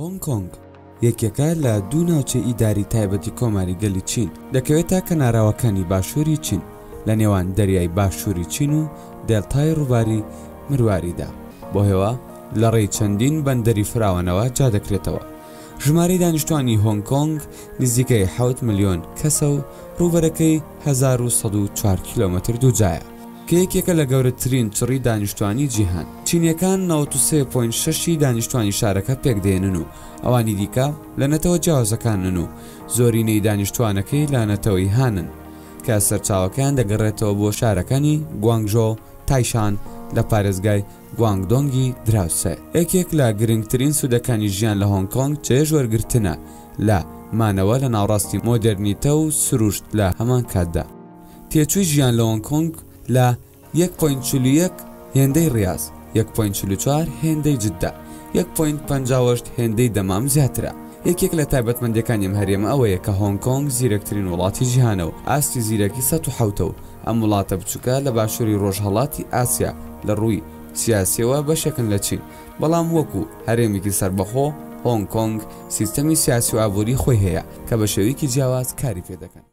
هۆنگ کۆنگ یەکێکە لە دوو ناوچەی ئیداری تایبەتی کۆماری گەلی چین، دەکەوێتە کەناراوەکانی باشووری چین، لە نێوان دەریای باشووری چین و دێلتای ڕووباری مرواریدا، بەهۆیەوە لە ڕێی چەندین بەندەری فراوانەوە جیادەکرێتەوە. ژمارەی دانیشتوانی هۆنگ کۆنگ نزیکەی حەوت ملیۆن کەسە و ڕووبەرەکەی 1104 کیلۆمەتر دووجایە، کە یەکێکە لە گەورەترین چڕی دانیشتوانی جیهان. چینییەکان 93 point شەش ی دانیشتوانی شارەکە پێکدەهێنن و ئەوانی دیکە لە نەتەوە جیاوازەکانن و زۆرینەی دانیشتوانەکەی لە نەتەوەی هانن کە سەرچاوەکەیان دەگەڕێتەوە بۆ شارەکانی گوانگژۆ، تایشان لە پارێزگای گوانگدۆنگی دراوسێ. یەکێک لە گرنگترین سوودەکانی ژیان لە هۆنگ کۆنگ چێژ وەرگرتنە لە مانەوە لە ناوەڕاستی مۆدێرنیتە و سروشت لە هەمان کاتدا. تێچووی ژیان لە هۆنگ کۆنگ لە یەک point 41 هێندەی ڕیاز، یەک point 44 هێندەی جدە، یەک point 58 هێندەی دەمام زیاترە. یەکێک لە تایبەتمەندییەکانی ئەم هەرێمە ئەوەیە کە هۆنگ کۆنگ زیرەکترین وڵاتی جیهانە و ئاستی زیرەکی 107 ە و ئەم وڵاتە بچووکە لە باشووری ڕۆژهەڵاتی ئاسیا لە ڕووی سیاسییەوە بەشێکن لە چین، بەڵام وەکو هەرێمێکی سەربەخۆ، هۆنگ کۆنگ سیستەمی سیاسی و ئابووری خۆی هەیە کە بە شێوەیەکی جیاواز کاری پێدەکەن.